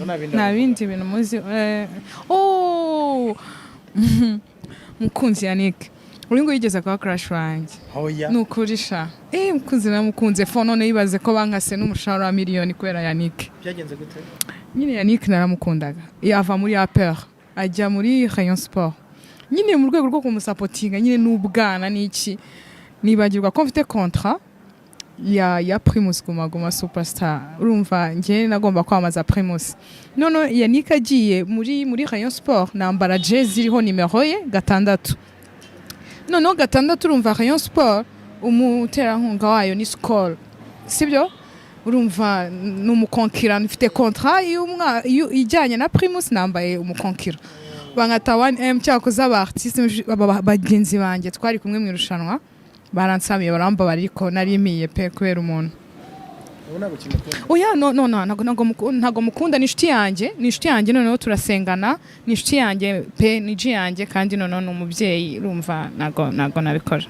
Nta bindi. Nta bindi bintu muzi. Oh, Mukunzi Yannick, uyu nguyu yigeze kuba crush wanjye. Hoya. Ni ukuri sha. Mukunzi namukunze fo, none yibaze ko bankase n'umushahara wa miliyoni kubera Yannick. Byagenze gute? Nyine Yannick naramukundaga, yava muri APR ajya muri Rayon Sport, nyine mu rwego rwo kumusapotinga nyine n'ubwana n'iki, nibagirwa ko mfite contrat ya Primus Guma Guma Superstar. Urumva njye nagomba kwamamaza Primus. None Yannick agiye muri Rayon Sport, nambara jezi iriho nimero ye 6. Noneho 6, urumva Rayon Sport umuterankunga wayo ni Skol, sibyo? Urumva ni umukonkira, mfite contrat ijyanye na Primus, nambaye umukonkira, bankata 1M. Cyakoze aba artiste bagenzi banjye twari kumwe mu irushanwa baransamiye, barambabarira, ariko nari mpiye pe kubera umuntu. Ubu ntabwo kimukunda? Oya, no, ntago mukunda. Ni inshuti yanjye, ni inshuti yanjye, noneho turasengana, ni inshuti yanjye pe, ni G yanjye, kandi noneho ni umubyeyi. Urumva ntago nabikora.